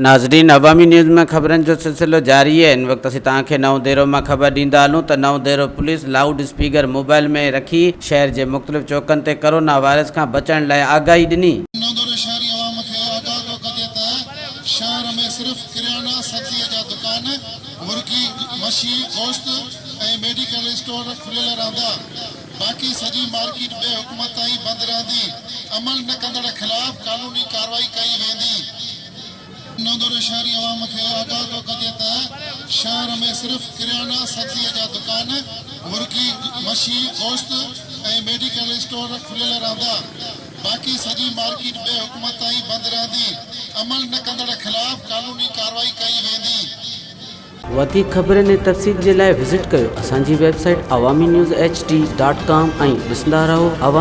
ناظرين عوامي نيوز ۾ خبرن جو سلسلو جاري آهي هن وقت اسين توهان کي نئون ديرو مان خبر ڏيندا هلون ته نئون ديرو پوليس لائوڊ اسپيڪر موبائل ۾ رکي شهر جي مختلف چوڪن تي ڪرونا وائرس کان بچڻ لاء آگاهي ڏني. نئون ديرو شهري عوام کي آگاهه ٿو ڪجي ته شهر ۾ صرف ڪريانا سبزي جا دڪان، مرغي، مڇي، گوشت ۽ ميڊيڪل اسٽور کليل رهندا. باقي سڄي مارڪيٽ ٻئي حڪم تائين بند رهندي، عمل نه ڪندڙ خلاف قانوني ڪارروائي ڪئي ويندي. نوندوري شهري عوام کي آگاهه ٿو ڪجي ته شهر ۾ صرف ڪريانا سبزي جا دڪان، مرغي، مڇي، گوشت ۽ ميڊيڪل اسٽور کليل رهندا، باقي سڄي مارڪيٽ ٻئي حڪم تائين بند رهندي، عمل نه ڪندڙ خلاف قانوني ڪارروائي ڪئي ويندي. وڌيڪ خبرن ۽ تفصيل جي لاء وزٽ ڪيو اسان جي website Awami news H D dot com ۽ ڏسندا رهو عوامي.